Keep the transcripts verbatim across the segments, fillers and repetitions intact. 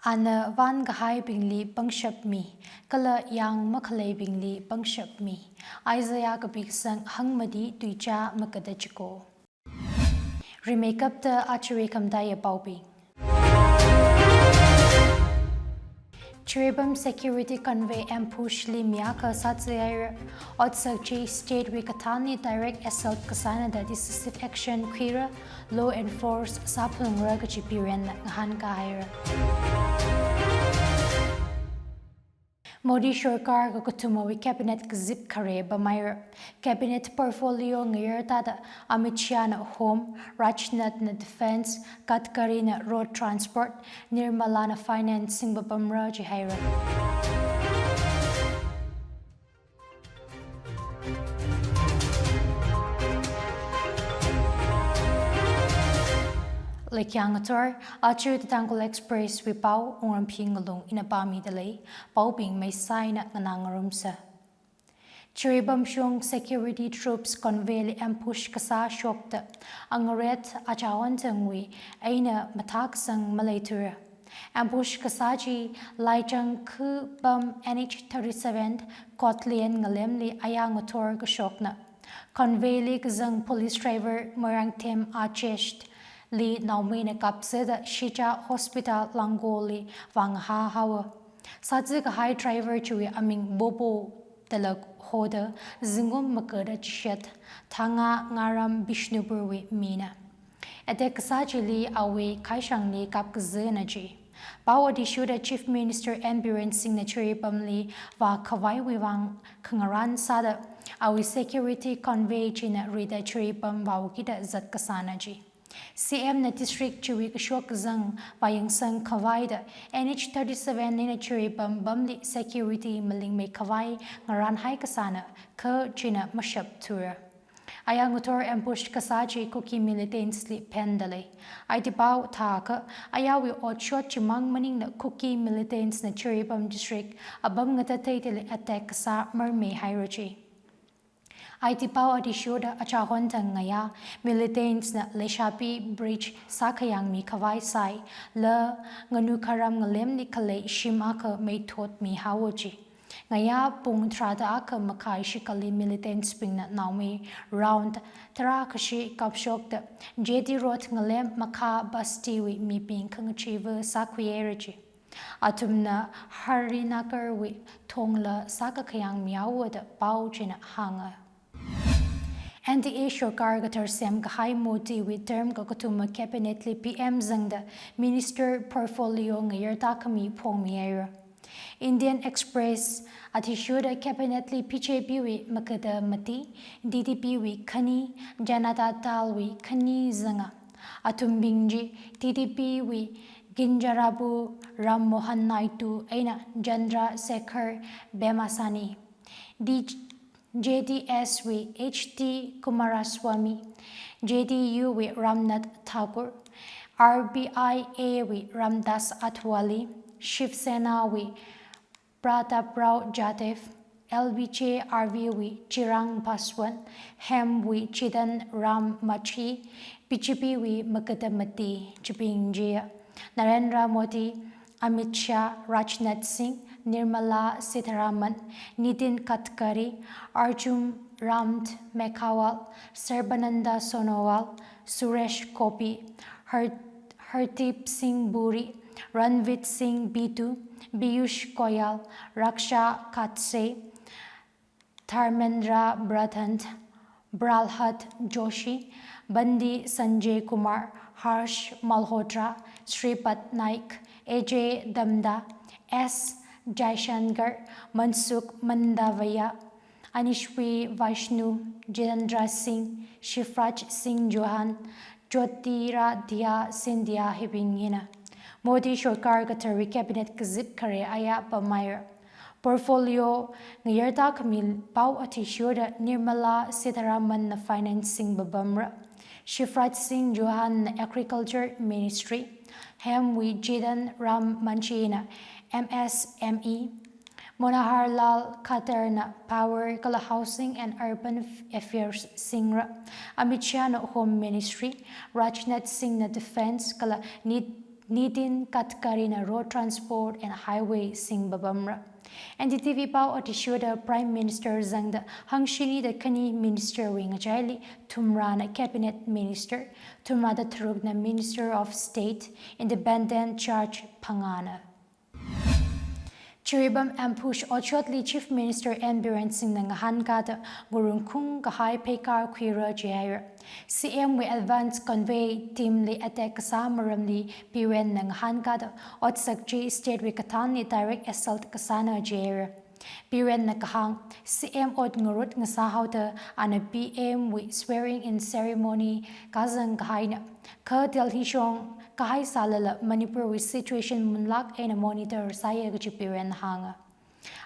Ana vānkahaibingli pangshap mi, kala yāng makhaleibingli pangshap mi. Isaiah kapi kasang hangmati tuichā makada chiko. Rimeikapta achirei khamataiya paobing. Jiribam Security Convoy ambush li mi akha sāthuihaira. Otsak chi state wui kathānli direct assault kasāna da decisive action khuira, law enforce sāphalungra kaji biren ngahānkahaira. Modi Sarkar kakathumawui cabinet kazip khare pamhaira. Cabinet portfolio ngayar thāda Amit Shahna Home, Rajnathna Defense, Gadkarina Road Transport, Nirmalana Finance singpapamra jihaira. Leikhyang ngathor, aja The Tangkhul Express wui pao Wungramphi Ngalung ina pāmida lei, paobing maisai eina nganā ngarumsa. Jiribam shong security troops convoy li ambush kasā shokta, angaret achahon thangwui eina mathākasang maleithura. Ambush kasā chi Laichang khu pam N H thirty-seven Kotlian ngalemli ayā ngathor kashokna. Convoy li kazang police driver Moirangthem Ajesh li naomeina kapzada Shija Hospital Langol li vāngahā haowa. Sāzakahai driver chiwui aming Bobo dalak hoda zingkum makada chishat, thangā ngaram Bishnupur wui mina. Attack kasā chili awui khaishangli kapkazana ji. Pao athishurda Chief Minister N Biren Singhna Jiribamli vākhavaiwui vang khangarān sāda, awui security convoy china rida Jiribam vāukida zat kasāna ji. C M na district chiwui kashok kazang vāyangsang khavaida N H thirty-seven eina Jiribam pamli security malingmei khavai ngarānhai kasāna, kha china mashapthura. Ayā ngathor ambush kasā chi Kuki militants li phenda lei. Aiti pao thākha, ayāwui otshot chimang maningla Kuki militants na Jiribam district apam ngatateitali attack kasā marmeihaira ji. Aiti pao athishurda achahon thang ngayā militants na Leishapi bridge sākhayang mikhavai sai, la Nganukharam ngalemli khalei shim akha meithot mihaowa ji. Ngayā pung tharāda akha makhai shikali militants bingna naomei round tharā kashi kapshokda J D Road ngalem Makha Basti wui mibing khangacheeva sākhuihaira ji. Athumna Harinagar wui thongla sākakhayang mihaowa da pao china hānga. N D A Sarkar kathar semkahai Modi wui term kakathuma cabinet li P M zangda minister portfolio ngayar tākhami phongmihaira. Indian Express athishurda cabinet li B J P wui makada mati, T D P wui khani, Janata Dal wui khani zanga. Athumbing chi T D P wui Kinjarapu Ram Mohan Naidu eina Chandra Sekhar Pemmasani. D J D S wui H D Kumaraswamy, J D U wui Ramnath Thakur, R V I A wui Ramdas Athwale, Shiv Sena wui Prataprao Jadhav, L V J R V wui Chirag Paswan, Hem wui Jitan Ram Manjhi, B J P wui makada mati chibing chiya Narendra Modi, Amit Shah, Rajnath Singh, Nirmala Sitharaman, Nitin Gadkari, Arjun Ram Meghwal, Sarbananda Sonowal, Suresh Gopi, Har-, Hardeep Singh Puri, Ranveer Singh Bidhu, Piyush Goyal, Raksha Khadse, Dharmendra Pradhan, Pralhad Joshi, Bhante Sanjay Kumar, Harsh Malhotra, Shripad Naik, Ajay Dhanda, S Jaishankar, Mansukh Mandaviya, Ashwini Vaishnaw, Jitendra Singh, Shivraj Singh Chouhan, Jyotiraditya Scindia hibing hina. Modi Sarkar katharwui cabinet kazip khare ayā pamhaira. Portfolio ngayar tākhami pao athishurda Nirmala Sitharaman na finance singpapamra. Shivraj Singh Chouhan na agriculture ministry. Hem wui Jitan Ram Manjhi na M S M E. Manohar Lal Khattar na power kala housing and urban affairs singra. Amit Shah na home ministry. Rajnath Singh na defense kala Nit- Nitin Gadkarina Road Transport and Highway singpapamra. N D T V pao athishurda Prime Minister zangda hangshinida khani Minister wui ngachaili thumrana Cabinet Minister, thumrada tharukna Minister of State, Independent Judge phangāna. Jiribam ambush otshotli Chief Minister N Biren Singhna ngahānkada ngurungkhung kahai pheikar khuira jihaira. C M wui advance convoy team li attack kasā maramli Birenna ngahānkada otsak chi state wui kathānli direct assault kasāna jihaira. Birenna kahāng, C M ot ngarut ngasāhaoda ana P M wui swearing in ceremony kazang kahaina. Kha Delhi shong kahai sālala Manipur wui situation munlāk eina monitor sāya kaji Birenna hānga.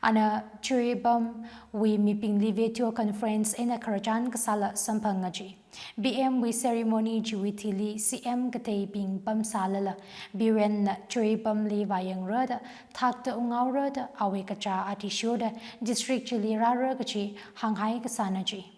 Ana Jiribam wui mibingli video conference eina khararchan kasāla samphangngaji. P M wui ceremony chiwui thili C M kateibing pamsālala, Birenna Jiribamli vāyangrada, thakta unghaorada, awui kachā athishurda, district chili rāra kaji hānghai kasāna ji.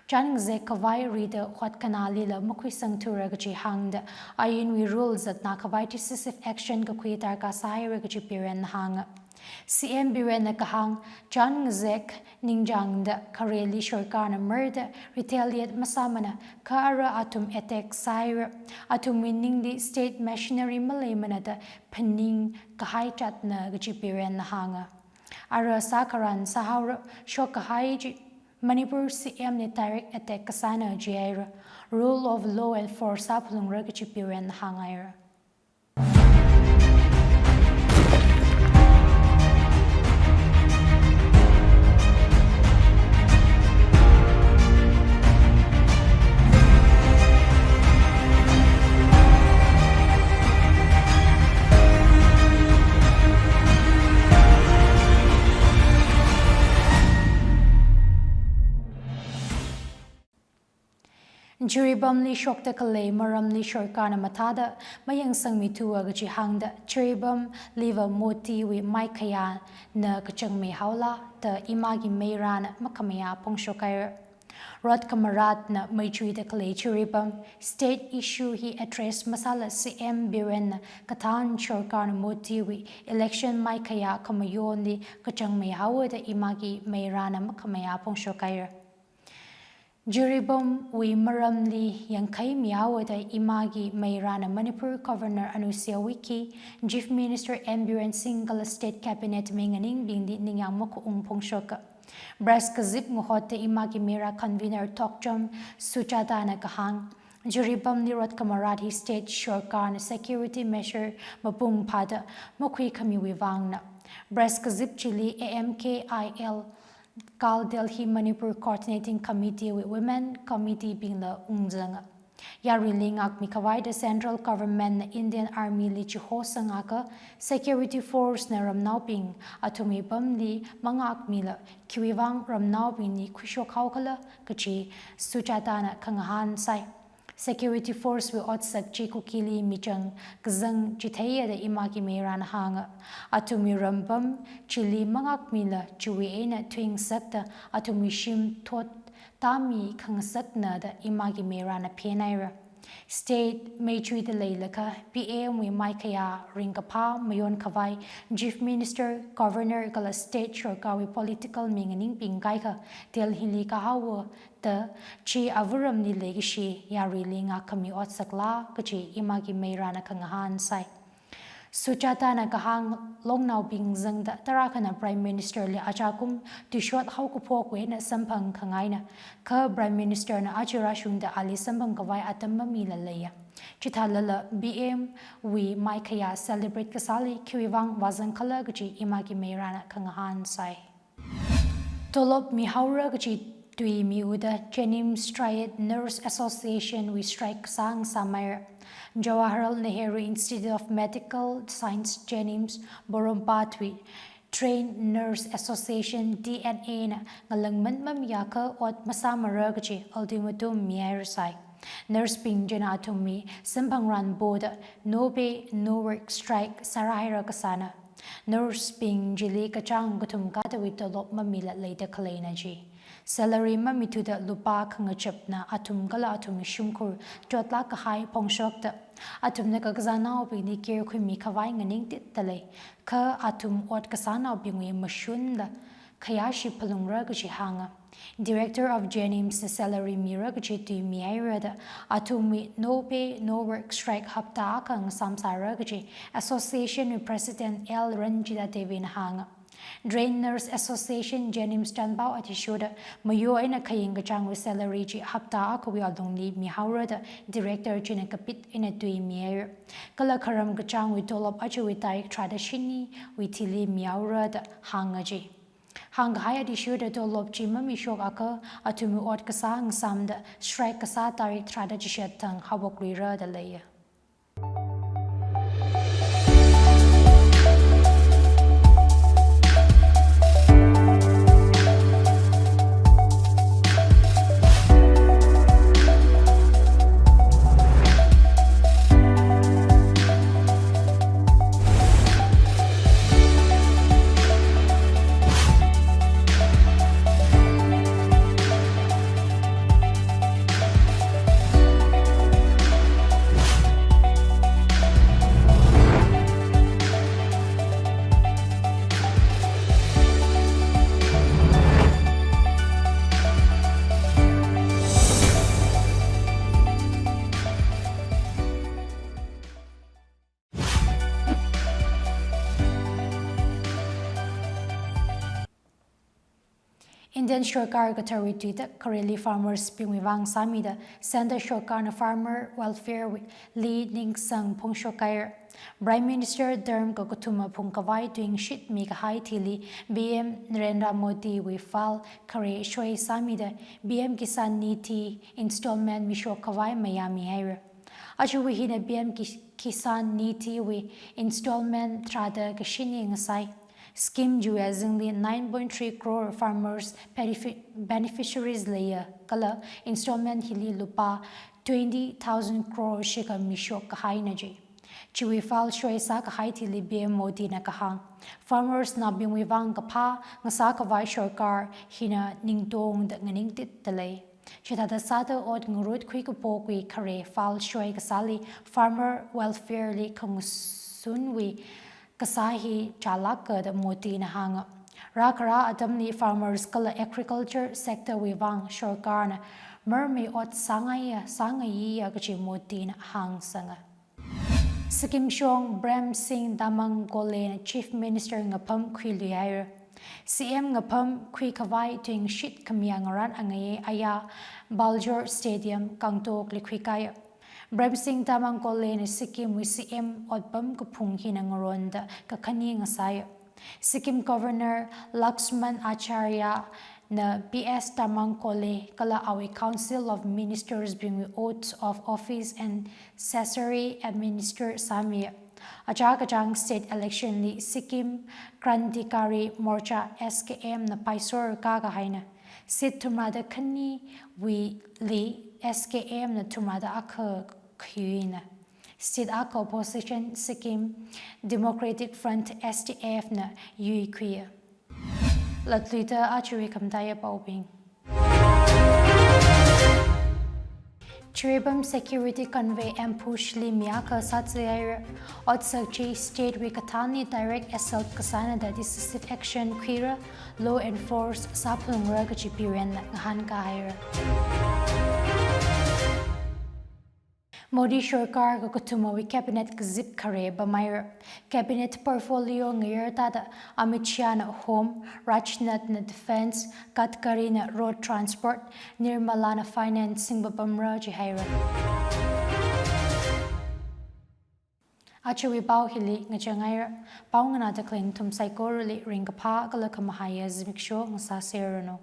Chān ngazek khavai rida hotkanālila makhuisangthura kaji hāngda, ainwui rule zatna khavai decisive action kakhui darkar sāhaira kaji Birenna hānga. C M Birenna kahāng, chān ngazek ningchāngda khareli sorkarna murder retaliate masāmana, kha ara athum attack sāhaira, athumwui ningli state machinery maleimana da phaning kahai chatna kaji Birenna hānga. Ara sākharan sāhaora, shok kahai chi Manipur C M li direct attack kasāna jihaira, rule of law enforce sāphalungra kaji Birenna hānghaira. Jiribamli shokta khalei maramli sorkarna mathāda mayangsangmithua kaji hāngda, Jiribamliva Modiwui maikhayana kachangmei haola da Imaki Meirana makhamayā phongshokhaira. Rot khamaratna meichuida khalei Jiribam state issue hi address masāla C M Birenna kathān sorkarna Modiwui election maikhayā khamayonli kachangmei haowa da Imaki Meirana makhamayā phongshokhaira. Jiribamwui maramli yangkhai mihaowa da Imaki Meirana Manipur Governor Anusuiya Uikey, Chief Minister N Biren Singh kala State Cabinet mi nganingbingli ningyāng makhaung phongshoka. Press kazip ngahotda Imaki Meira Convener Thokchom Sujatana kahāng, Jiribamli rot khamarat hi state sorkarna security measure mapung phāda makhuikhamiwui vangna. Press kazip chili A M K I L Kal Delhi Manipur Coordinating Committee wui Women Committee bingla ungzanga. Yaruili ngākmi khavaida Central Government na Indian Army li chihosang akha security force na ramnaobing athumwui pamli mangākmila khiwuivang ramnaobingli khuishok haokhala kaji Sujatana khangahān sai. Security force wui otsak chi Kukili michang kazang chitheiya da Imaki Meirana hānga. Athumwui rampam chili mangākmila chiwui eina thuingasakta athumwui shim thot tāmi khangasakna da Imaki Meirana phenhaira. State meichuida leilakha P M wui maikhayā ringkaphā mayon khavai Chief Minister, Governor kala state sorkarwui political mi nganingbing kaikha Delhi li kahaowa da chi avāramli leikashi yaruili ngākkhami otsakla kaji Imaki Meirana khangahān sai. Sujatana kahāng longnaobing zangda tarākhana Prime Minister li achakum tuishot haokaphokwui eina samphang khangaina. Kha Prime Minister na aja rāshungda ali samphang khavai atam mamila leiya. Chithālala P M wui maikhayā celebrate kasāli khiwuivang vāzangkhala kaji Imaki Meirana khangahān sai. Tolop mihaora kaji tui miuda JNIMS Triad Nurse Association wui strike kasā ngasāmei. Jawaharlal Nehru Institute of Medical Science JNIMS Porompat wui Trained Nurse Association T N A na ngalāngman mamiakha ot masāmara kaji ultimatum mihaira sai. Nurse bing china athumwui samphangran poda no pay, no work strike sārāhaira kasāna. Nurse bing chili kachāng kathum kathāwui tolop mamila leida khaleina ji. Salary mamithuda lupā khangachapna athum kala athumwui shimkhur chotlāk kahai phongshokta, athumna kakazānaobingli care khuimi khavai nganingtitda lei. Kha athum ot kasānaobingwui mashunla khayāshi phalungra kaji hānga. Director of JNIMS na salary mira kaji tui mihaira da athumwui no pay, no work strike hapta akha ngasāmsāra kaji Association wui President L Ranjita Devi na hānga. Trained Nurse Association JNIMS chanpao athishurda mayo eina khaying kachāngwui salary chi hapta akhawui alungli mihaora da Director china kapit eina tui mihaira. Kala kharam kachāngwui tolop ajawui tarik tharāda shiniwui thili mihaora da hānga ji. Hāngkahai athishurda tolop chi mamishok akha athumwui ot kasā ngasāmda strike kasā tarik tharāda chishat thang haophoklui ra da leiya. Indian Sorkar katharawui tuida khareli farmers bingwui vang sāmida Centre Sorkarna Farmer Welfare Week li ningsang phongshok kahaira. Prime Minister term kakathuma phungkhavai tuingashit mikahai thili P M Narendra Modi wui file khare shoi sāmida P M Kisan Nidhi installment mishok khavai mayā mihaira. Ajawui hina P M Ki-, Kisan Nidhi wui installment tharāda kashini ngasai. Scheme chiwui azingli nine point three crore farmers benefi-, beneficiaries leiya kala installment hili lupā twenty thousand crore shikha mishok kahaina ji. Chiwui file shoi sākahai thili P M Modi na kahāng, farmers naobingwui vang kaphā ngasā khavai sorkar hina ningtongda nganingtitda lei. Chithāda sāda ot ngarut khuikapokwui khare file shoi kasāli Farmer Welfare li khangasunwui kasā hi chālāka da Modi na hānga. Rākhara atamli farmers kala agriculture sector wui vang sorkarna marmei ot sāngaiya, sāngaiya kaji Modi na hāngsanga. Sikkim shong Prem Singh Tamang Kole na Chief Minister ngapham khuiluihaira. C M ngapham khuikhavai tuingashit khamiya ngarān angaiya aya Baljor Stadium Gangtok li khuikaiya. Prem Singh Tamang Kole na Sikkim wui C M otpam kaphung hina ngaronda kakhani ngasai. Sikkim Governor Lakshman Acharya na P S Tamang Kole kala awui Council of Ministers bingwui oath of office and sasari administer sāmi. Achā kachāng state election li Sikkim Krantikari Morcha, S K M na paisor kākahaina. Seat thumrāda khaniwuili S K M na thumrāda akha khuiina. Seat akha opposition Sikkim Democratic Front, S D F na yuikhuiya. Latluida aja khamataiya paobing. Jiribam Security Convoy ambush li mi akha sātsi haira. Otsak chi state wui kathānli direct assault kasāna da decisive action khuira, law enforce sāphalungra kaji Biren na ngahānkā haira. Modi sorkar kakathumawui cabinet kazip khare pamhaira. Cabinet portfolio ngayar thāda Amit Shah na Home, Rajnath na Defense, Gadkari na Road Transport, Nirmala na Finance singpapamra jihaira. Ajawui pao hili ngachang haira. Pao nganāda khalei nathum saikorali ringkaphā kala khamahaiya zimiksho ngasāserranu.